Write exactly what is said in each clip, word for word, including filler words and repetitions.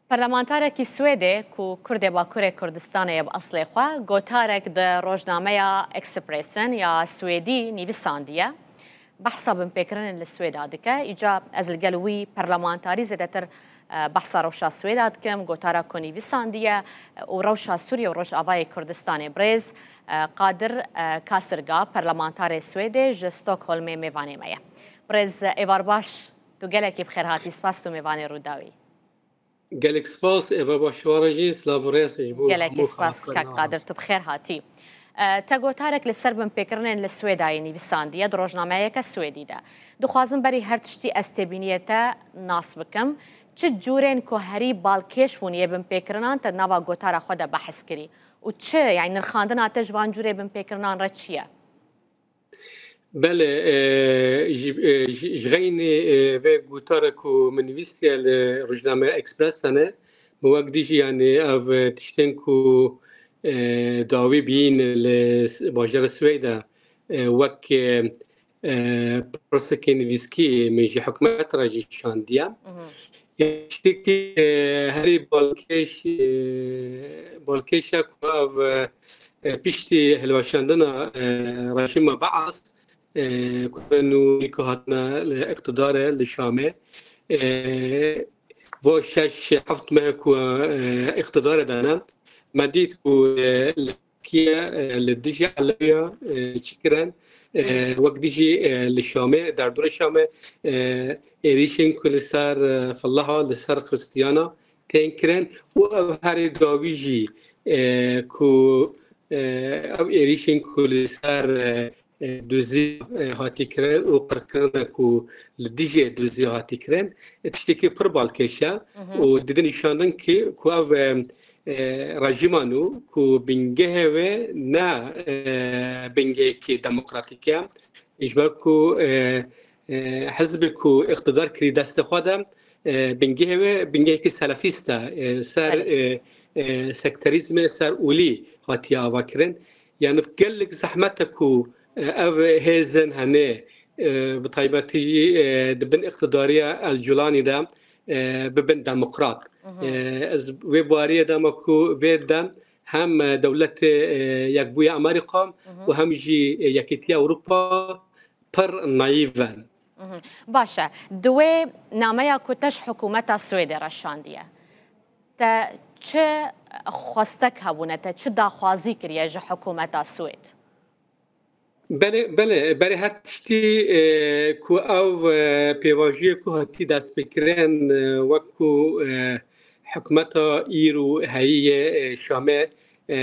Parlamentarekî Swêdê ku Kurdê Bakurê Kurdistanê ye bi eslê xwe, gotarek di rojnameya Expressen ya Swêdî nivîsandiye. Behsa binpêkirinên li Swêda dike. Îca ez li gel wî parlamentarî zêdetir, e, behsa rewşa Swêda dikim, gotara ku nivîsandiye, e, û rewşa Sûriye û Rojavayê Kurdistanê. Birêz, e, Qadir, e, Kasirga, parlamentarê Swêdê ji Stockholmê mêvanê me ye. Birêz, e, êvar baş, tu gelekî bi xêr hatî, spas tu mêvanê Rûdawî. Gelek spas, êvar baş ji we re jî, silav û rêz ji bo Gelekî hemû spas, xalqê kak Qadir, tu bi xêr hatî. E, te gotarek li ser binpêkirinên li Swêdayê nivîsandiye, di rojnameyeke Swêdî de. Dixwazim berî her tiştî ez têbîniyê te nas bikim. Çi cûrên ku herî balkêş bûn yê binpêkirinan te di nava gotara xwe de behs kirî? Û çi, yani nirxandina te ji van cûrê binpêkirinan re çi ye? Belê, e, ji, e, ji, ji xeynî, e, vê gotara ku min nivîsiye li Rojnameya Express de ne, min wek dî jî, yani ev, e, tiştên ku, e, dawî bîn li s-, bajarê Swêde, e, wek, e, e, pirsekê nivîskî min ji hikûmet re jî şandiye. Mhm. Tiştekî, e, herî balkêş, e, balkêş e ku ev, e, e, piştî hilweşandina, e, rejîma Beas, e, ku nû ku hatine li îqtidarê li Şamê, e, vo şeş heft meh ku, e, îqtidarê de ne, me dît ku, e, li Tirkiye, e, li dijî Elewiya, e, çi kirin, e, wek dijî, e, li Şamê, derdorê Şamê, e, êrîşên ku li ser, e, Felaha, li ser Xiristiyana tên kirin û ev herî dawî jî, e, ku, e, ev êrîşên ku li ser, e, e, duzî, e, hatî kirin û qirkirina ku li dijî duzî hatî kirin, e, tiştekî pir balkêş e Mhm. û dide nîşandin ki ku ev, e, e, rejîma nû ku bingehê wê ne, e, bingehekî demokratîk e, ji ber ku, e, e, hizbê ku îqtidar kirî destê xwe de, e, bingehê wê bingehekî selefîst e, e, ser, Belê. e, e, sekterîzmê, ser olî hatiye avakirin. Yani gelek zehmet e ku, e, ev hêzên hene, e, bi taybetî jî, e, di bin îqtidariya El Culanî de, e, bibin demokrat. Mhm. E, ez vê bariyê de me ku vê dem hem, e, dewletê, e, Yekbûyî Amerîka Mhm. û hem jî, e, Yekîtiya Ewropa pir naîv in. Mhm. Baş e. Di wê nameya ku te ji hikûmeta Swêdê re şandiye, te çi xwestek hebûne, te çi daxwazî kiriye ji hikûmeta Swêd? Belê, belê, berê her tiştî, e, ku ew, e, pêvajoyê ku hatî destpêkirin, e, wek ku, e, hikûmeta îro heyî yê, e, Şamê, e,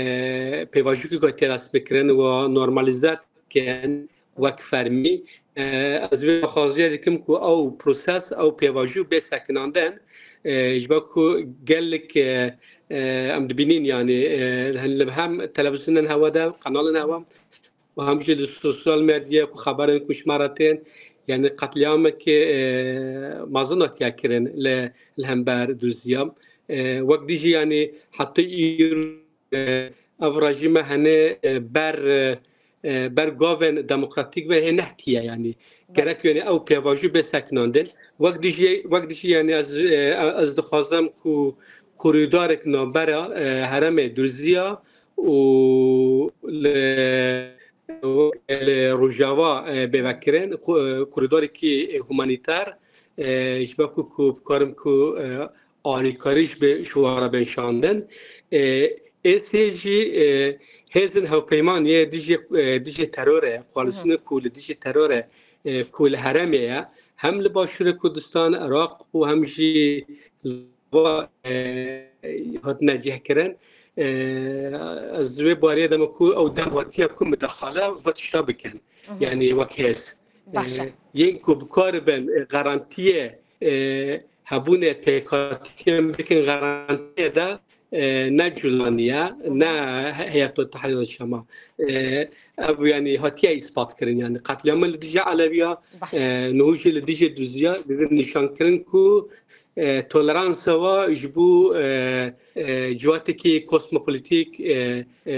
pêvajoyê ku hatiye destpêkirin û normalîze dikin wek fermî. E, ez vê daxwaziyê dikim ku ew proses, ew pêvajo bê sekinandin, e, ji ber ku gelek, e, e, em dibînin, yani, e, li hem televîzyonên hewa de, kanalên hewa, û hem jî li sosyal medya ku xeberên ku ji me re tên, yani qetlîamekê, e, mezin hatiye kirin li, li hember duziya. E, wek dî jî, yani heta îro, e, ev rejîme hene, e, ber, e, e, ber gavên demokratîk ve hê nehtiye, yani. Belê. Gerek, yani ew pêvajo bê sekinandin. Wek dî jî, wek dî jî, yani ez, e, ez dixwazim ku korîdorek navbera, e, herêmê duziya û li, li Rojava, e, bê vekirin, ku, e, korîdorekî, e, humanîter, e, ji ber ku, ku bikarim ku, e, alîkarî ji bê, ji wan re bên şandin. E, ê sê jî, e, hêzên hevpeyman yê dijî, e, dijî terorê, koalîsyonê Mhm. ku li dijî terorê, e, ku li herêmê ye, hem li Başûrê Kurdistan, Iraq û hem jî va, e, hatine cihkirin. E, ez wê bariyê de me ku ew dem hatiye ku midexale va tişta bikin. Mhm. Yani wek hêz. Baş e. E, yên ku bikaribin, e, garantiyê, e, hebûnê pêkhatîkirin bikin garantiyê de, e, ne Culaniye, Mhm. ne he-, Heyet Tahrir Şama. E, ev yani hatiye îspat kirin yani. Qetlîamê li dijî Elewiya, Baş. e, nuhû jî li dijî duziya, dide nîşan kirin ku, e, toleransa wa ji bo, e, e, ciwatekî kosmopolitîk, e, e,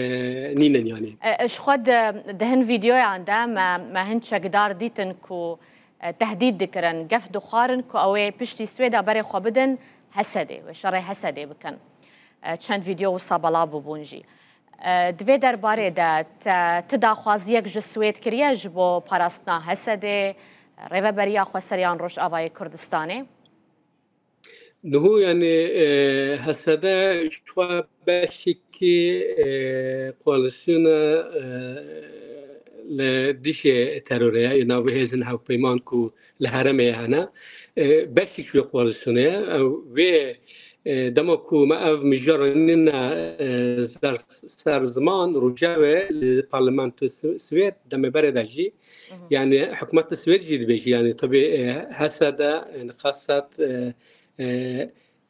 nînin yani. E, e, ji xwe di, di hin vîdeoyan de me, me hin çekdar dîtin ku, e, tehdîd dikirin, gef dixwarin ku ew ê piştî Swêda berê xwe bidin, Hesedê, wê şerê Hesedê bikin. E, çend vîdeo wisa belav bûbûn jî. E, di vê derbarê de te, ti daxwaziyek ji Swêd kiriye ji bo parastina Hesedê, Rêveberiya Xweser yan Rojavayê Kurdistanê? Niho, yani, e, H S D ji xwe beşekî, e, koalîsyona, e, li dijî terorê ye, ya navê hêzên hevpeyman ku li herêmê hene. E, beşek ji wê koalîsyonê ye. Ew, wê, e, dema ku me ev mijar anîne, e, ser, ser ziman, roja wê li parlamento Sw-, Swêd demê berê de jî, Mhm. yani hikûmeta Swêd jî dibêjî, yani tabii, e, H S D, yani Kassad, e, e,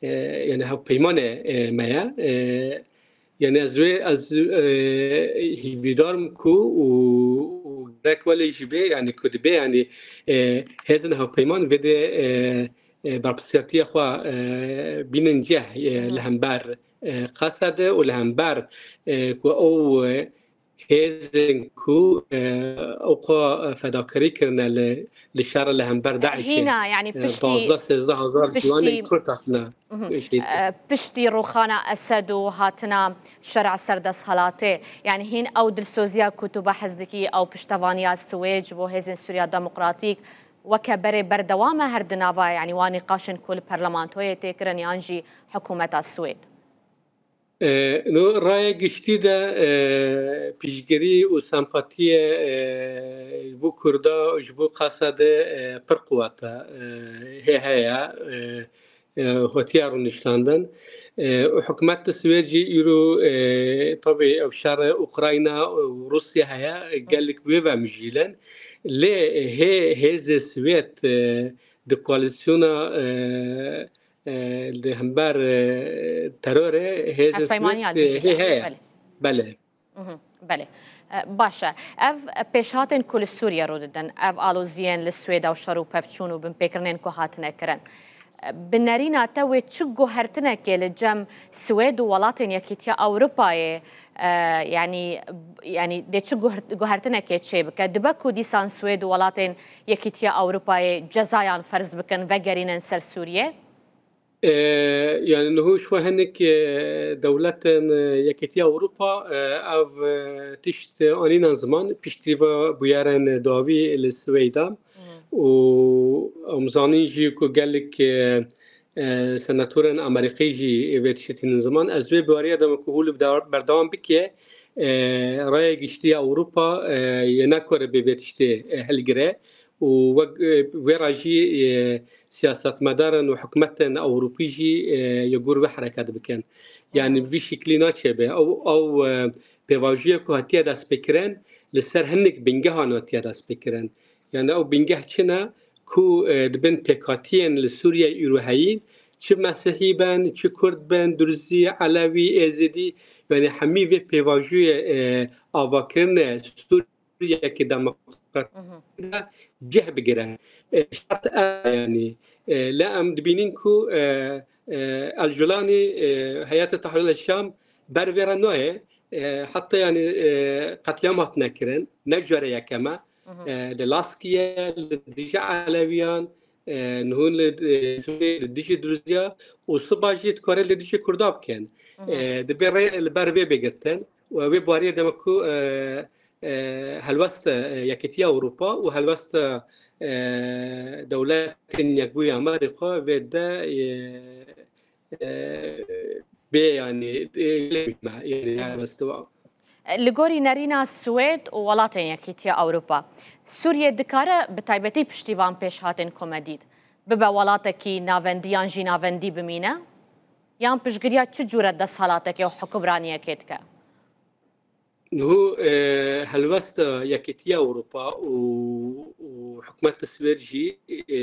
e, yani hevpeymanê, e, me ye. E, yani ez wê, ez, e, hîvîdar im ku û, û gerek welê jî bê, yani ku dibe, yani, e, hêzên hevpeyman vê de, e, e, berpirsiyartiya xwe, e, bînin cih, e, Hmm. li hember, e, Kasadê û li hember, e, ku ew, e, hêzên ku, e, ew xwe fedakarî kirine li, li şer li hember DAIŞê. Hîna, yani, E, piştî, duwazdeh sêzdeh hezar piştî ciwanên Kurd hatine Mhm. şehîd. E, piştî rûxana Esed û hatina şera ser desthilatê, yani, hîn ew dilsoziya ku tu behs dikî, ew piştevaniya Swêd ji bo hêzên Sûriya Demokratîk weke berê berdewam e her di nava, yani, wan nîqaşên ku li parlamentoyê tê kirin yan jî hikûmeta Swêd? E, no raya giştî de, e, piştgirî û sempatiyê, e, ji bo Kurda û ji bo Kasadê, e, pir quwet e, e, hê heye, e, e, hotiya rûniştandin. E, û hikûmeta Swêd jî îro, e, tabî ev şer Ukrayna û Rûsya heye, e, gelek wê ve mijîl in. Lê hê hêzê Swêd, e, di koalîsyona, e, e, li hember, e, terorê hêzên Hevpeymaniya Swêd, e, dijî hê de, heye. Belê. Belê. Mhm, belê. E, baş e. Ev pêşhatên ku li Sûriye rû didin, ev aloziyên li Swêda û şer û pevçûn û binpêkirinên ku hatine kirin, e, bi nerîna te wê çi guhertinekê li cem Swêd û welatên Yekîtiya Ewropayê, e, yanî, yanî dê çi guher-, guhertinekê çêbike? Dibe ku dîsan Swêd û welatên Yekîtiya Ewropayê cezayan ferz bikin, vegerînin ser Sûriye? E, yani niho ji xwe hinek, e, dewletên, e, Yekîtiya Ewropa, e, ev, e, tişt anîne ziman, piştî ve bûyerên dawî li Swêda. Hmm. Û em zanîn jî ku gelek, e, e, senatorên Amerîkî jî vê tiştê tînin ziman. Ez vê baweriya de me ku hûl berdewam bike, e, raya giştî ya Ewropa, e, yê nekare bê vê tiştê, e, hilgire. Û wek, e, wê re jî, e, siyasetmedaran û hikûmetên Ewropî jî, e, yê gor wê hereket bikin. Yani Hmm. bi vî şiklî naçêbe. Ew, ew, e, pêvajoyê ku hatiye destpêkirin, li ser hinek bingehan hatiye destpêkirin. Yani ew bingeh çi ne? Ku, e, di bin pêkhatiyên li Sûriye îro heyîn, çi Mesihî bin, çi Kurd bin, Durzî, Elewî, Êzidî, yani hemî vê pêvajoyê, e, avakirinê Sûriyeke demokratîk Mhm. de cih bigire. E, şert e, yani, e, lê em dibînin ku, e, e, El Culanî, e, Heyeta Tahrir El Şam ber vê re nayê. E, heta yani, e, qetlîam hatine kirin, ne cara yekem e. Mhm. E, li Laskiye, li dijî Elewiyan, e, niho li, e, Sûriyê li dijî Durziya û siba jî dikare li dijî Kurda bikin. Mhm. E, dibe rê li ber vê bê girtin û ew ê baweriya de me ku, e, e, helwesta, e, Yekîtiya Ewropa û helwesta, e, dewletên Yekbûyî Amerîka vê de, e, e, bê, yani, e, yani, yani, westiwa. Li gorî nerîna Swêd û welatên Yekîtiya Ewropa, Sûriye dikare bi taybetî piştî van pêşhatên ku me dît, bibe welatekî navendî yan jî navendî bimîne? Yan piştgiriya çi cûre desthalatekê û hukimraniyekê dike? Niho, e, helwesta Yekîtiya Ewropa û, û hikûmeta Swêd jî, e,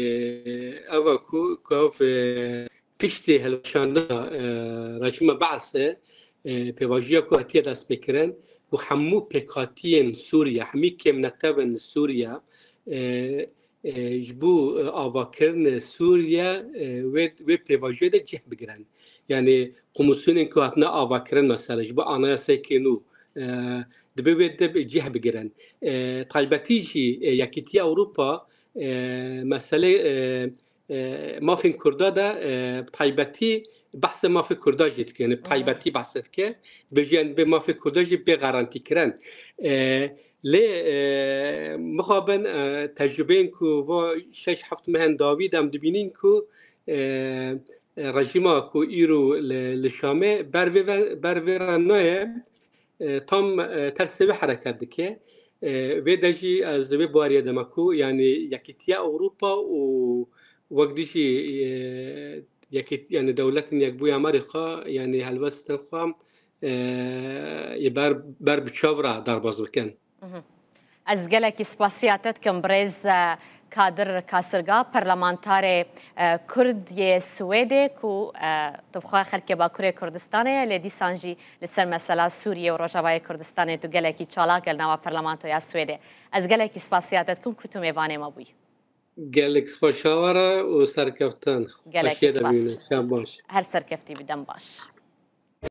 ev e ku, ku ev, e, piştî hilweşandina, e, rejîma Beesê, e, pêvajoya ku hatiye destpêkirin, ku hemû pêkhatiyên Sûriye, hemî kêmnetewên li Sûriye, e, e, ji bo, e, avakirinê Sûriye, e, wê, wê pêvajoyê de cih bigirin. Yani komîsyonên ku hatine avakirin, mesela ji bo anayasayeke nû, e, dibe wê de cih bigirin. E, taybetî jî, e, Yekîtiya Ewropa, e, meselê, e, e, mafên Kurda de, e, bi taybetî behsê mafê Kurda jî dike, yani bi taybetî behs dike. Dibêje, yani bê mafê Kurda jî bê garantî kirin. E, lê, e, mixabin, e, tecrubeyên ku va şeş heft mehên dawî de em dibînin ku, e, e, rejîma ku îro li, li Şamê ber vê ve, ber vê re nayê, e, tam, e, tersê wê hereket dike. E, vê de jî ez di vê baweriyê de me ku, yani, Yekîtiya Ewropa û wek dî jî, e, yekît-, yani, Dewletên Yekbûyî Amerîka, yani, helwestên xwe, e, yê ber, ber bi çav re derbas bikin. Ez gelekî spasiya te dikim birêz, e, Kadir Kasirga, parlamentarê, e, Kurd yê Swêdê ku, e, tu bi xwe xelkê Bakurê Kurdistanê ye, lê dîsan jî li ser mesela Sûriyê û Rojavayê Kurdistanê tu gelekî çalak gel nava parlamentoya Swêdê. Ez gelekî spasiya te dikim ku tu mêvanê me bûyî. Gelek spas Şawara û serkeftin. Gelek Xweşiyê de spas. Bimînin. Şev baş. Her serkeftî bî, dem baş.